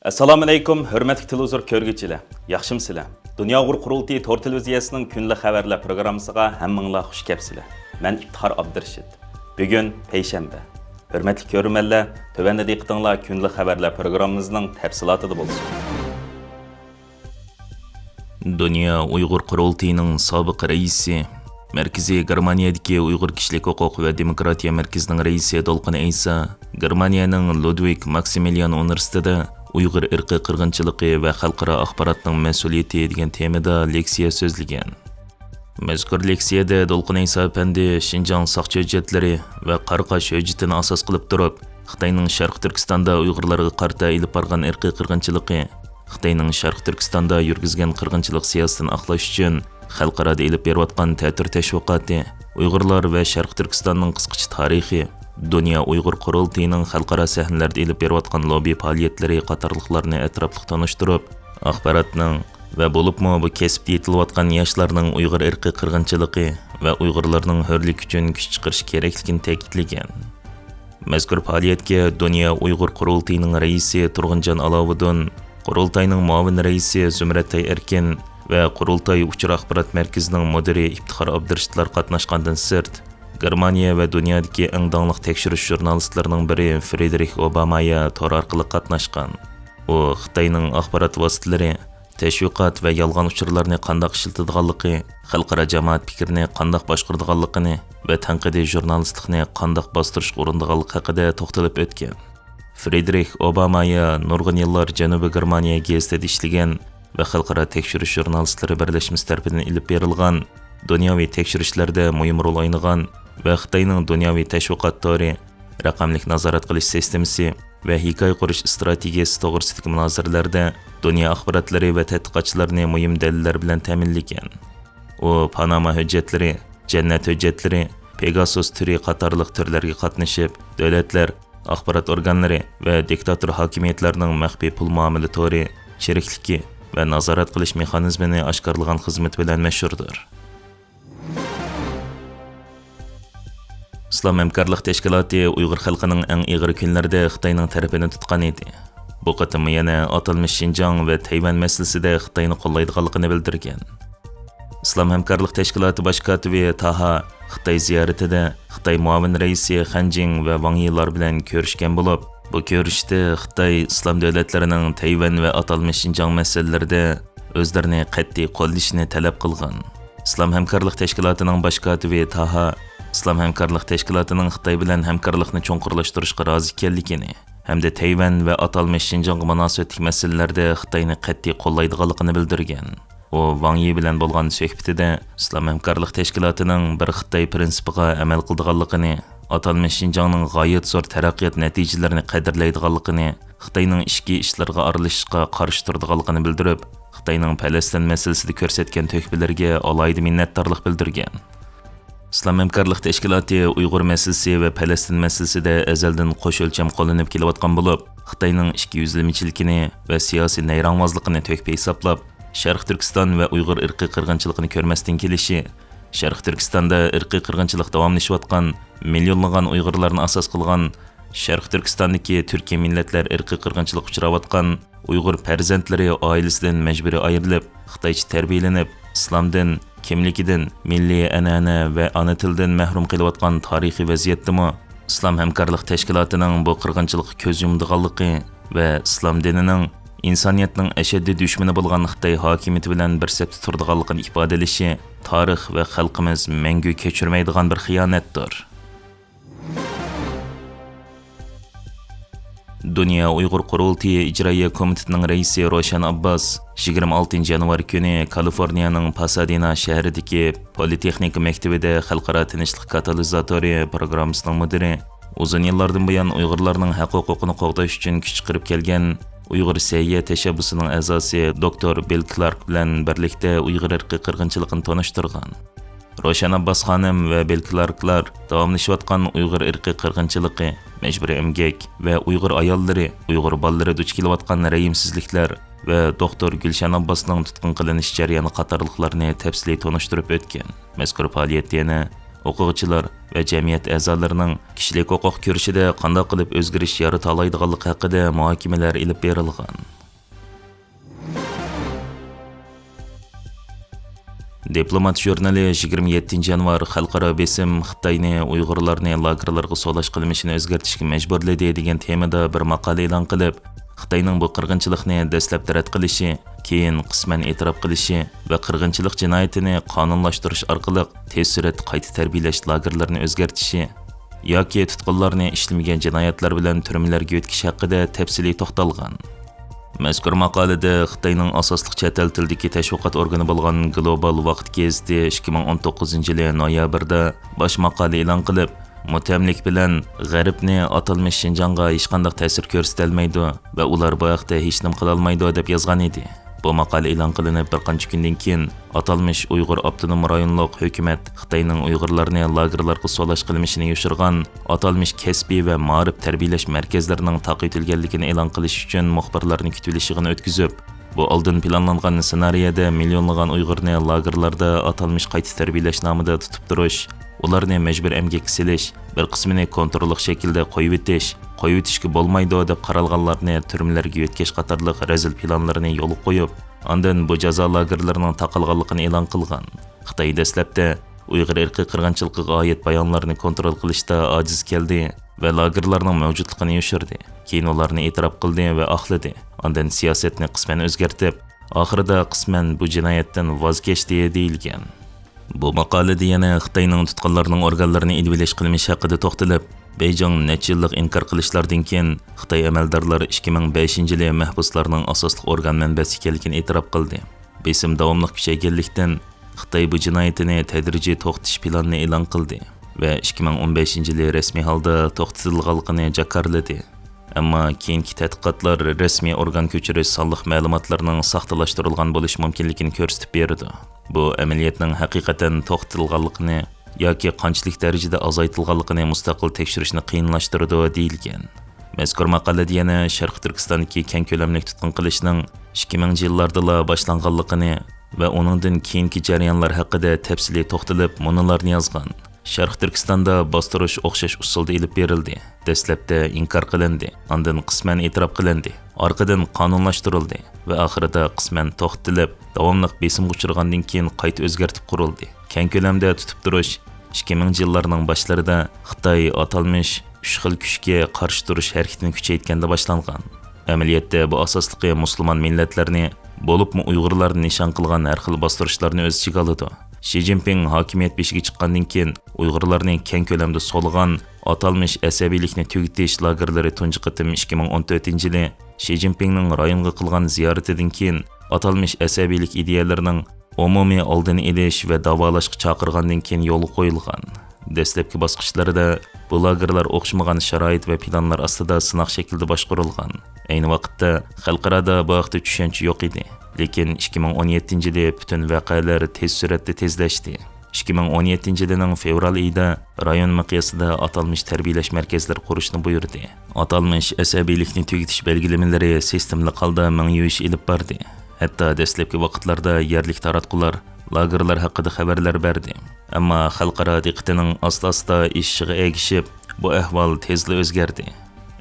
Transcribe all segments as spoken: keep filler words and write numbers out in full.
ئەسسالامۇئەلەيكۇم، ھۆرمەتلىك تېلېۋىزور كۆرگۈچىلەر، ياخشىمۇسىلەر؟ دۇنيا ئۇيغۇر قۇرۇلتىيى تور تېلېۋىزىيەسىنىڭ كۈندىلىك خەۋەرلەر پروگراممىسىغا ھەممىڭلار خۇش كەپسىلەر. مەن ئىپتىخار ئابدۇرېشىت. بۈگۈن پەيشەنبە. ھۆرمەتلىك كۆرۈرمەنلەر، تۆۋەندە دىققىتىڭلار كۈندىلىك خەۋەرلەر پروگراممىمىزنىڭ تەپسىلاتىدا بولسۇن. دۇنيا ئۇيغۇر قۇرۇلتىيىنىڭ سابىق رەئىسى، مەركىزىي گېرمانىيەدىكى ئۇيغۇر كىشىلىك ھوقۇق ۋە دېموكراتىيە مەركىزىنىڭ رەئىسى دولقۇن ئەيسا گېرمانىيەنىڭ لۇدۋىگ ماكسىمىليان ئۇنىۋېرسىتېتىدا ئۇيغۇر ئىرقىي قىرغىنچىلىقى ۋە خەلقئارا ئاخباراتنىڭ مەسئۇلىيىتى دېگەن تېمىدا لېكسىيە سۆزلىگەن. مەزكۇر لېكسىيەدە دولقۇن ئەيسا ئەپەندى شىنجاڭ ساقچى ھۆججەتلىرى ۋە قاراقاش ھۆججىتىنى ئاساس قىلىپ تۇرۇپ، خىتاينىڭ شەرقىي تۈركىستاندا ئۇيغۇرلارغا قارىتا ئېلىپ بارغان ئىرقىي قىرغىنچىلىقى، خىتاينىڭ شەرقىي تۈركىستاندا يۈرگۈزگەن قىرغىنچىلىق سىياسىتىنى ئاقلاش ئۈچۈن خەلقئارادا ئېلىپ بېرىۋاتقان تەتۈر تەشۋىقاتى، ئۇيغۇرلار ۋە شەرقىي تۈركىستاننىڭ قىسقىچە تارىخى، دۇنيا ئۇيغۇر قۇرۇلتىيىنىڭ خەلقئارا سەھنىلەردە ئېلىپ بېرىۋاتقان لوببى پائالىيەتلىرى قاتارلىقلارنى ئەتراپلىق تونۇشتۇرۇپ، ئاخباراتنىڭ ۋە بولۇپمۇ بۇ كەسىپتە يېتىلىۋاتقان ياشلارنىڭ ئۇيغۇر ئىرقىي قىرغىنچىلىقى ۋە ئۇيغۇرلارنىڭ ھۆرلۈكى ئۈچۈن كۈچ چىقىرىشى كېرەكلىكىنى تەكىتلىگەن. مەزكۇر پائالىيەتكە دۇنيا ئۇيغۇر قۇرۇلتىيىنىڭ رەئىسى تۇرغۇنجان ئالاۋۇدۇن، قۇرۇلتاينىڭ مۇئاۋىن رەئىسى زۇمرەتئاي ئەركىن ۋە قۇرۇلتاي ئۇچۇر ئاخبارات مەركىزىنىڭ مۇدىرى ئىپتىخار ئابدۇرېشىتلار قاتناشقاندىن سىرت، گېرمانىيە ۋە دۇنيادىكى ئەڭ داڭلىق تەكشۈرۈش ژۇرنالىستلىرىنىڭ بىرى فرېدرىخ ئوبامايا تور ئارقىلىق قاتناشقان. ئۇ خىتاينىڭ ئاخبارات ۋاسىتىلىرى تەشۋىقات ۋە يالغان ئۇچۇرلارنى قانداق ئىشلىتىدىغانلىقى، خەلقئارا جامائەت پىكرىنى قانداق باشقۇرىدىغانلىقىنى ۋە تەنقىدىي ژۇرنالىستلىقنى قانداق باستۇرۇشقا ئۇرۇنىدىغانلىقى ھەققىدە توختىلىپ ئۆتكەن. فرېدرىخ ئوبامايا نۇرغۇن يىللار جەنۇبىي گېرمانىيە گېزىتىدە ئىشلىگەن ۋە خەلقئارا تەكشۈرۈش ژۇرنالىستلىرى بىرلەشمىسى تەرىپىدىن ئېلىپ بېرىلغان دۇنياۋى تەكشۈرۈشلەردە مۇھىم رول ئوينىغان ۋە خىتاينىڭ دۇنياۋى تەشۋىقات تورى، رەقەملىك نازارەت قىلىش سىستېمىسى ۋە ھېكايە قۇرۇش ئىستراتېگىيەسى توغرىسىدىكى مۇنازىرىلەردە دۇنيا ئاخباراتلىرى ۋە تەتقىقاتچىلارنى مۇھىم دەلىللەر بىلەن تەمىنلىگەن. ئۇ پاناما ھۆججەتلىرى، جەننەت ھۆججەتلىرى، پېگاسۇس تۈرى قاتارلىق تۈرلەرگە قاتنىشىپ، دۆلەتلەر، ئاخبارات ئورگانلىرى ۋە دىكتاتور ھاكىمىيەتلەرنىڭ مەخپىي پۇل مۇئامىلە تورى، چىرىكلىكى ۋە نازارەت قىلىش مېخانىزمىنى ئاشكارىلىغان خىزمىتى بىلەن مەشھۇردۇر. ئىسلام ھەمكارلىق تەشكىلاتى ئۇيغۇر خەلقىنىڭ ئەڭ ئېغىر كۈنلىرىدە خىتاينىڭ تەرىپىنى تۇتقان ئىدى. بۇ قېتىممۇ يەنە ئاتالمىش شىنجاڭ ۋە تەيۋەن مەسىلىسىدە خىتاينى قوللايدىغانلىقىنى بىلدۈرگەن. ئىسلام ھەمكارلىق تەشكىلاتى باش كاتىپى تاھا خىتاي زىيارىتىدە خىتاي مۇئاۋىن رەئىسى خەن جىڭ ۋە ۋاڭ يىلار بىلەن كۆرۈشكەن بولۇپ، بۇ كۆرۈشۈشتە خىتاي ئىسلام دۆلەتلىرىنىڭ تەيۋەن ۋە ئاتالمىش شىنجاڭ مەسىلىلىرىدە ئۆزلىرىنى قەتئىي قوللىشىنى تەلەپ قىلغان. ئىسلام ھەمكارلىق تەشكىلاتىنىڭ باش كاتىپى تاھا ئىسلام ھەمكارلىق تەشكىلاتىنىڭ خىتاي بىلەن ھەمكارلىقنى چوڭقۇرلاشتۇرۇشقا رازى ئىكەنلىكىنى ھەمدە تەيۋەن ۋە ئاتالمىش شىنجاڭغا مۇناسىۋەتلىك مەسىلىلەردە خىتاينى قەتئىي قوللايدىغانلىقىنى بىلدۈرگەن. ئۇ ۋاڭ يى بىلەن بولغان سۆھبىتىدە ئىسلام ھەمكارلىق تەشكىلاتىنىڭ بىر خىتاي پىرىنسىپىغا ئەمەل قىلىدىغانلىقىنى، ئاتالمىش شىنجاڭنىڭ غايەت زور تەرەققىيات نەتىجىلىرىنى قەدىرلەيدىغانلىقىنى، خىتاينىڭ ئىچكى ئىشلىرىغا ئارىلىشىشقا قارشى تۇرىدىغانلىقىنى بىلدۈرۈپ، خىتاينىڭ پەلەستىن مەسىلىسىدە كۆرسەتكەن تۆھپىلىرىگە ئالاھىدە مىننەتدارلىق بىلدۈرگەن. ئىسلام ھەمكارلىق تەشكىلاتى ئۇيغۇر مەسىلىسى ۋە پەلەستىن مەسىلىسىدە ئەزەلدىن قوش ئۆلچەم قوللىنىپ كېلىۋاتقان بولۇپ، خىتاينىڭ ئىچكى يۈزلىمىچىلىكىنى ۋە سىياسىي نەيرەڭۋازلىقىنى تۆھپە ھېسابلاپ، شەرقىي تۈركىستان ۋە ئۇيغۇر ئىرقىي قىرغىنچىلىقىنى كۆرمەستىن كېلىشى، شەرقىي تۈركىستاندا ئىرقىي قىرغىنچىلىق داۋاملىشىۋاتقان مىليونلىغان ئۇيغۇرلارنى ئاساس قىلغان شەرقىي تۈركىستاندىكى تۈركىي مىللەتلەر ئىرقىي قىرغىنچىلىققا ئۇچراۋاتقان ئۇيغۇر پەرزەنتلىرى ئائىلىسىدىن مەجبۇرىي ئايرىلىپ، خىتايچە تەربىيەلىنىپ، ئىسلامدىن، كىملىكىدىن، مىللىي ئەنئەنە ۋە ئانا تىلىدىن مەھرۇم قېلىۋاتقان تارىخىي ۋەزىيەتتىمۇ ئىسلام ھەمكارلىق تەشكىلاتىنىڭ بۇ قىرغىنچىلىققا كۆز يۇمىدىغانلىقى ۋە ئىسلام دىنىنىڭ ئىنسانىيەتنىڭ ئەشەددىي دۈشمىنى بولغان خىتاي ھاكىمىيىتى بىلەن بىر سەپتە تۇرىدىغانلىقىنى ئىپادىلىشى تارىخ ۋە خەلقىمىز مەڭگۈ كەچۈرمەيدىغان بىر خىيانەتتۇر. دۇنيا ئۇيغۇر قۇرۇلتىيى ئىجرائىيە كومىتېتىنىڭ رەئىسى روشەن ئابباس يىگىرمە ئالتىنچى يانۋار كۈنى كالىفورنىيەنىڭ پاسادېنا شەھىرىدىكى پولىتېخنىكا مەكتىۋىدە خەلقئارا تىنچلىق كاتالىزاتورى پروگراممىسىنىڭ مۇدىرى، ئۇزۇن يىللاردىن بۇيان ئۇيغۇرلارنىڭ ھەق-ھوقۇقىنى قوغداش ئۈچۈن كۈچ چىقىرىپ كەلگەن ئۇيغۇر سەھىيە تەشەببۇسىنىڭ ئەزاسى دوكتور بىل كلارك بىلەن بىرلىكتە ئۇيغۇر ئىرقىي قىرغىنچىلىقىنى تونۇشتۇرغان. روشەن ئابباس خانىم ۋە بىل كلاركلار داۋاملىشىۋاتقان ئۇيغۇر ئىرقىي قىرغىنچىلىقى، مەجبۇرىي ئەمگەك ۋە ئۇيغۇر ئاياللىرى، ئۇيغۇر بالىلىرى دۇچ كېلىۋاتقان رەھىمسىزلىكلەر ۋە دوكتور گۈلشەن ئابباسنىڭ تۇتقۇن قىلىنىش جەريانى قاتارلىقلارنى تەپسىلىي تونۇشتۇرۇپ ئۆتكەن. مەزكۇر پائالىيەتتە يەنە ئوقۇغۇچىلار ۋە جەمئىيەت ئەزالىرىنىڭ كىشىلىك ھوقۇق كۈرىشىدە قانداق قىلىپ ئۆزگىرىش يارىتالايدىغانلىقى ھەققىدە مۇھاكىمىلەر ئېلىپ بېرىلغان. دىپلومات ژۇرنىلى يىگىرمە يەتتىنچى يانۋار خەلقئارا بېسىم خىتاينى ئۇيغۇرلارنى لاگېرلارغا سولاش قىلمىشىنى ئۆزگەرتىشكە مەجبۇرلىدى دېگەن تېمىدا بىر ماقالە ئېلان قىلىپ، خىتاينىڭ بۇ قىرغىنچىلىقنى دەسلەپتە رەت قىلىشى، كېيىن قىسمەن ئېتىراپ قىلىشى ۋە قىرغىنچىلىق جىنايىتىنى قانۇنلاشتۇرۇش ئارقىلىق تېز سۈرئەتتە قايتا تەربىيەلەش لاگېرلىرىنى ئۆزگەرتىشى ياكى تۇتقۇنلارنى ئىشلىمىگەن جىنايەتلەر بىلەن تۈرمىلەرگە يۆتكىشى ھەققىدە تەپسىلىي توختالغان. مەزكۇر ماقالىدە خىتاينىڭ ئاساسلىق چەت ئەل تىلىدىكى تەشۋىقات ئورگىنى بولغان گلوبال ۋاقىت گېزىتى ئىككى مىڭ ئون توققۇزىنچى يىلى نويابىردا باش ماقالە ئېلان قىلىپ، مۇتتەملىك بىلەن غەربنى ئاتالمىش شىنجاڭغا ھېچقانداق تەسىر كۆرسىتەلمەيدۇ ۋە ئۇلار بۇ ھەقتە ھېچنېمە قىلالمايدۇ، دەپ يازغان ئىدى. بۇ ماقالە ئېلان قىلىنىپ بىر قانچە كۈندىن كېيىن، ئاتالمىش ئۇيغۇر ئاپتونوم رايونلۇق ھۆكۈمەت خىتاينىڭ ئۇيغۇرلارنى لاگېرلارغا سولاش قىلمىشىنى يوشۇرغان ئاتالمىش كەسپىي ۋە مائارىپ تەربىيەلەش مەركەزلىرىنىڭ تاقىۋېتىلگەنلىكىنى ئېلان قىلىش ئۈچۈن مۇخبىرلارنى كۈتۈۋېلىش يىغىنى ئۆتكۈزۈپ، بۇ ئالدىن پىلانلانغان سېنارىيەدە مىليونلىغان ئۇيغۇرنى لاگېرلاردا ئاتالمىش قايتا تەربىيەلەش نامىدا تۇتۇپ تۇرۇش، ئۇلارنى مەجبۇرىي ئەمگەككە سېلىش، بىر قىسمىنى كونتروللۇق شەكىلدە قويۇۋېتىش، قويۇۋېتىشكە بولمايدۇ دەپ قارالغانلارنى تۈرمىلەرگە يۆتكەش قاتارلىق رەزىل پىلانلىرىنى يولغا قويۇپ، ئاندىن بۇ جازا لاگېرلىرىنىڭ تاقالغانلىقىنى ئېلان قىلغان. خىتاي دەسلەپتە ئۇيغۇر ئىرقىي قىرغىنچىلىقىغا ئائىت بايانلارنى كونترول قىلىشتا ئاجىز كەلدى ۋە لاگېرلارنىڭ مەۋجۇتلۇقىنى يوشۇردى. كېيىن ئۇلارنى ئېتىراپ قىلدى ۋە ئاقلىدى. ئاندىن سىياسەتنى قىسمەن ئۆزگەرتىپ، ئاخىرىدا قىسمەن بۇ جىنايەتتىن ۋاز كەچتى، دېيىلگەن. بۇ ماقالىدە يەنە خىتاينىڭ تۇتقۇنلارنىڭ ئورگانلىرىنى ئېلىۋېلىش قىلمىشى ھەققىدە توختىلىپ، بېيجىڭ نەچچە يىللىق ئىنكار قىلىشلاردىن كېيىن، خىتاي ئەمەلدارلار ئىككى مىڭ بەشىنچى يىلى مەھبۇسلارنىڭ ئاساسلىق ئورگان مەنبەسى ئىكەنلىكىنى ئېتىراپ قىلدى. بېسىم داۋاملىق كۈچەيگەنلىكتىن، خىتاي بۇ جىنايىتىنى تەدرىجىي توختىتىش پىلانىنى ئېلان قىلدى ۋە ئىككى مىڭ ئون بەشىنچى يىلى رەسمىي ھالدا توختىتىلغانلىقىنى جاكارلىدى. ئەمما كېيىنكى تەتقىقاتلار رەسمىي ئورگان كۆچۈرۈش سانلىق مەلۇماتلارنىڭ ساختىلاشتۇرۇلغان بولۇش مۇمكىنلىكىنى كۆرسىتىپ بېرىدۇ. بۇ ئەمەلىيەتنىڭ ھەقىقەتەن توختىتىلغانلىقىنى ياكى قانچىلىك دەرىجىدە ئازايتىلغانلىقىنى مۇستەقىل تەكشۈرۈشنى قىيىنلاشتۇرىدۇ، دېيىلگەن. مەزكۇر ماقالىدە يەنە شەرقىي تۈركىستاندىكى كەڭ كۆلەملىك تۇتقۇن قىلىشنىڭ ئىككى مىڭىنچى يىللاردىلا باشلانغانلىقىنى ۋە ئۇنىڭدىن كېيىنكى جەريانلار ھەققىدە تەپسىلىي توختىلىپ، مۇنۇلارنى يازغان. شەرقىي تۈركىستاندا باستۇرۇش ئوخشاش ئۇسۇلدا ئېلىپ بېرىلدى. دەسلەپتە ئىنكار قىلىندى، ئاندىن قىسمەن ئېتىراپ قىلىندى، ئارقىدىن قانۇنلاشتۇرۇلدى ۋە ئاخىرىدا قىسمەن توختىتىلىپ، داۋاملىق بېسىمغا ئۇچرىغاندىن كېيىن قايتا ئۆزگەرتىپ قۇرۇلدى. كەڭ كۆلەمدە تۇتۇپ تۇرۇش ئىككى مىڭىنچى يىللارنىڭ باشلىرىدا خىتاي ئاتالمىش ئۈچ خىل كۈچكە قارشى تۇرۇش ھەرىكىتىنى كۈچەيتكەندە باشلانغان. ئەمەلىيەتتە بۇ ئاساسلىقى مۇسۇلمان مىللەتلەرنى، بولۇپمۇ ئۇيغۇرلارنى نىشان قىلغان ھەر خىل باستۇرۇشلارنى ئۆز ئىچىگە ئالىدۇ. شى جىنپىڭ ھاكىمىيەت بېشىغا چىققاندىن كېيىن، ئۇيغۇرلارنى كەڭ كۆلەمدە سولىغان ئاتالمىش ئەسەبىيلىكنى تۈگىتىش لاگېرلىرى تۇنجى قېتىم ئىككى مىڭ ئون تۆتىنچى يىلى شى جىنپىڭنىڭ رايونغا قىلغان زىيارىتىدىن كېيىن، ئاتالمىش ئەسەبىيلىك ئىدىيەلىرىنىڭ ئومۇمىي ئالدىنى ئېلىش ۋە داۋالاشقا چاقىرغاندىن كېيىن يولغا قويۇلغان. دەسلەپكى باسقۇچلىرىدا بۇ لاگېرلار ئوخشىمىغان شارائىت ۋە پىلانلار ئاستىدا سىناق شەكلىدە باشقۇرۇلغان. ئەينى ۋاقىتتا خەلقئارادا بۇ ھەقتە چۈشەنچە يوق ئىدى. لېكىن ئىككى مىڭ ئون يەتتىنچى يىلى پۈتۈن ۋەقەلەر تېز سۈرئەتتە تېزلەشتى. ئىككى مىڭ ئون يەتتىنچى يىلىنىڭ فېۋرال ئېيىدا رايون مىقياسىدا ئاتالمىش تەربىيەلەش مەركەزلىرى قۇرۇشنى بۇيرۇدى. ئاتالمىش ئەسەبىيلىكنى تۈگىتىش بەلگىلىمىلىرى سىستېمىلىق ھالدا مېڭە يۇيۇش ئېلىپ باردى. ھەتتا دەسلەپكى ۋاقىتلاردا يەرلىك تاراتقۇلار لاگېرلار ھەققىدە خەۋەرلەر بەردى. ئەمما خەلقئارا دىققىتىنىڭ ئاستا-ئاستا ئېشىشىغا ئەگىشىپ، بۇ ئەھۋال تېزلا ئۆزگەردى.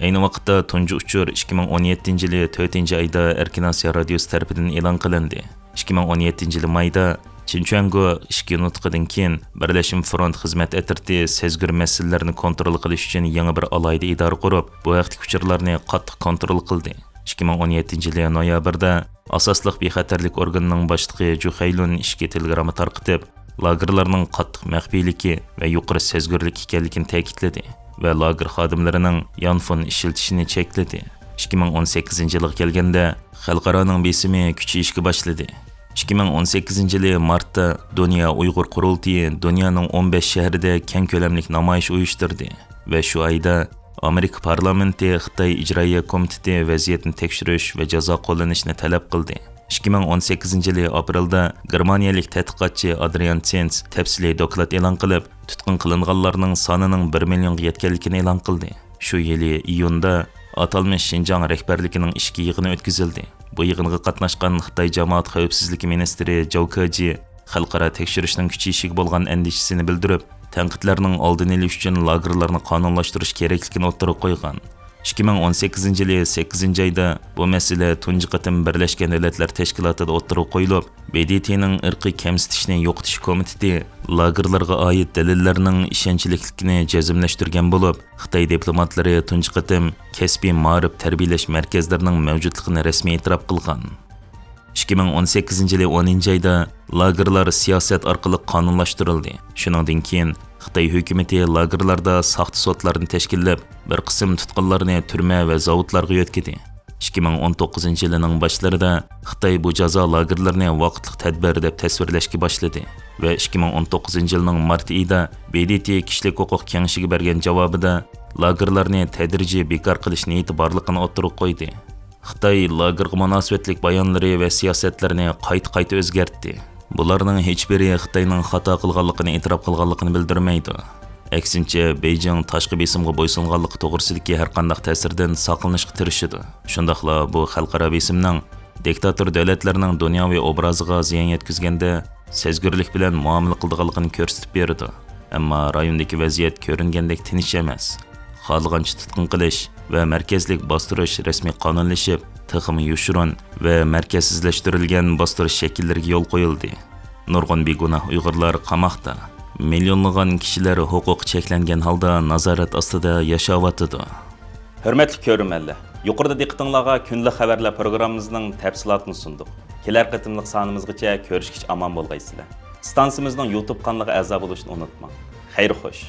ئەينى ۋاقىتتا تۇنجى ئۇچۇر ئىككى مىڭ ئون يەتتىنچى يىلى تۆتىنچى ئايدا ئەركىن ئاسىيا رادىيوسى تەرىپىدىن ئېلان قىلىندى. ئىككى مىڭ ئون يەتتىنچى يىلى مايدا چىن چۈەنگو ئىككى نۇتقىدىن كېيىن بىرلەشمە فرونت خىزمەت ئەترىتى سەزگۈر مەسىلىلەرنى كونترول قىلىش ئۈچۈن يېڭى بىر ئالاھىدە ئىدارە قۇرۇپ، بۇ ھەقتىكى ئۇچۇرلارنى قاتتىق كونترول قىلدى. ئىككى مىڭ ئون يەتتىنچى يىلى نويابىردا ئاساسلىق بىخەتەرلىك ئورگىنىنىڭ باشلىقى جۇ خەيلۇن ئىچكى تېلېگرامما تارقىتىپ، لاگېرلارنىڭ قاتتىق مەخپىيلىكى ۋە يۇقىرى سەزگۈرلۈك ئىكەنلىكىنى تەكىتلىدى ۋە لاگېر خادىملىرىنىڭ يانفون ئىشلىتىشىنى چەكلىدى. ئىككى مىڭ ئون سەككىزىنچى يىلغا كەلگەندە، خەلقئارانىڭ بېسىمى كۈچىيىشكە باشلىدى. ئىككى مىڭ ئون سەككىزىنچى يىلى مارتتا دۇنيا ئۇيغۇر قۇرۇلتىيى دۇنيانىڭ ئون بەش شەھىرىدە كەڭ كۆلەملىك نامايىش ئۇيۇشتۇردى ۋە شۇ ئايدا ئامېرىكا پارلامېنتى خىتاي ئىجرائىيە كومىتېتى ۋەزىيەتنى تەكشۈرۈش ۋە جازا قوللىنىشنى تەلەپ قىلدى. ئىككى مىڭ ئون سەككىزىنچى يىلى ئاپرېلدا گېرمانىيەلىك تەتقىقاتچى ئادرىيان سېنس تەپسىلىي دوكلات ئېلان قىلىپ، تۇتقۇن قىلىنغانلارنىڭ سانىنىڭ بىر مىليونغا يەتكەنلىكىنى ئېلان قىلدى. شۇ يىلى ئىيۇندا ئاتالمىش شىنجاڭ رەھبەرلىكىنىڭ ئىچكى يىغىنى ئۆتكۈزۈلدى. بۇ يىغىنغا قاتناشقان خىتاي جامائەت خەۋپسىزلىكى مىنىستىرى جاۋ كېجى خەلقئارا تەكشۈرۈشنىڭ كۈچىيىشىگە بولغان ئەندىشىسىنى بىلدۈرۈپ، تەنقىدلەرنىڭ ئالدىنى ئېلىش ئۈچۈن لاگېرلارنى قانۇنلاشتۇرۇش كېرەكلىكىنى ئوتتۇرىغا قويغان. ئىككى مىڭ ئون سەككىزىنچى يىلى سەككىزىنچى ئايدا بۇ مەسىلە تۇنجى قېتىم بىرلەشكەن دۆلەتلەر تەشكىلاتىدا ئوتتۇرىغا قويۇلۇپ، ب د ت نىڭ ئىرقىي كەمسىتىشنى يوقىتىش كومىتېتى لاگېرلارغا ئائىت دەلىللەرنىڭ ئىشەنچلىكلىكىنى جەزملەشتۈرگەن بولۇپ، خىتاي دىپلوماتلىرى تۇنجى قېتىم كەسپىي مائارىپ تەربىيەلەش مەركەزلىرىنىڭ مەۋجۇتلۇقىنى رەسمىي ئېتىراپ قىلغان. ئىككى مىڭ ئون سەككىزىنچى يىلى ئونىنچى ئايدا لاگېرلار سىياسەت ئارقىلىق قانۇنلاشتۇرۇلدى. شۇنىڭدىن كېيىن خىتاي ھۆكۈمىتى لاگېرلاردا ساختا سوتلارنى تەشكىللەپ، بىر قىسىم تۇتقۇنلارنى تۈرمە ۋە زاۋۇتلارغا يۆتكىدى. ئىككى مىڭ ئون توققۇزىنچى يىلىنىڭ باشلىرىدا خىتاي بۇ جازا لاگېرلىرىنى ۋاقىتلىق تەدبىر دەپ تەسۋىرلەشكە باشلىدى ۋە ئىككى مىڭ ئون توققۇزىنچى يىلىنىڭ مارت ئېيىدا ب د ت كىشىلىك ھوقۇق كېڭىشىگە بەرگەن جاۋابىدا لاگېرلارنى تەدرىجىي بىكار قىلىش نىيىتى بارلىقىنى ئوتتۇرىغا قويدى. خىتاي لاگېرغا مۇناسىۋەتلىك بايانلىرى ۋە سىياسەتلىرىنى قايتا-قايتا ئۆزگەرتتى. بۇلارنىڭ ھېچبىرى خىتاينىڭ خاتا قىلغانلىقىنى ئېتىراپ قىلغانلىقىنى بىلدۈرمەيدۇ. ئەكسىنچە، بېيجىڭ تاشقى بېسىمغا بويسۇنغانلىقى توغرىسىدىكى ھەرقانداق تەسىردىن ساقلىنىشقا تىرىشىدۇ. شۇنداقلا بۇ خەلقئارا بېسىمنىڭ دىكتاتور دۆلەتلەرنىڭ دۇنياۋى ئوبرازىغا زىيان يەتكۈزگەندە سەزگۈرلۈك بىلەن مۇئامىلە قىلىدىغانلىقىنى كۆرسىتىپ بېرىدۇ. ئەمما رايوندىكى ۋەزىيەت كۆرۈنگەندەك تىنچ ئەمەس. خالىغانچە تۇتقۇن قىلىش ۋە مەركەزلىك باستۇرۇش رەسمىي قانۇنلىشىپ، تېخىمۇ يوشۇرۇن ۋە مەركەزسىزلەشتۈرۈلگەن باستۇرۇش شەكىللىرىگە يول قويۇلدى. نۇرغۇن بىگۇناھ ئۇيغۇرلار قاماقتا. مىليونلىغان كىشىلەر ھوقۇقى چەكلەنگەن ھالدا نازارەت ئاستىدا ياشاۋاتىدۇ. ھۆرمەتلىك كۆرۈرمەنلەر، يۇقىرىدا دىققىتىڭلارغا كۈندىلىك خەۋەرلەر پروگراممىمىزنىڭ تەپسىلاتىنى سۇندۇق. كېلەر قېتىملىق سانىمىزغىچە كۆرۈشكىچە ئامان بولغايسىلەر. ئىستانسىمىزنىڭ يۇتۇب قانىلىغا ئەزا بولۇشنى ئۇنتۇماڭ. خەير خوش.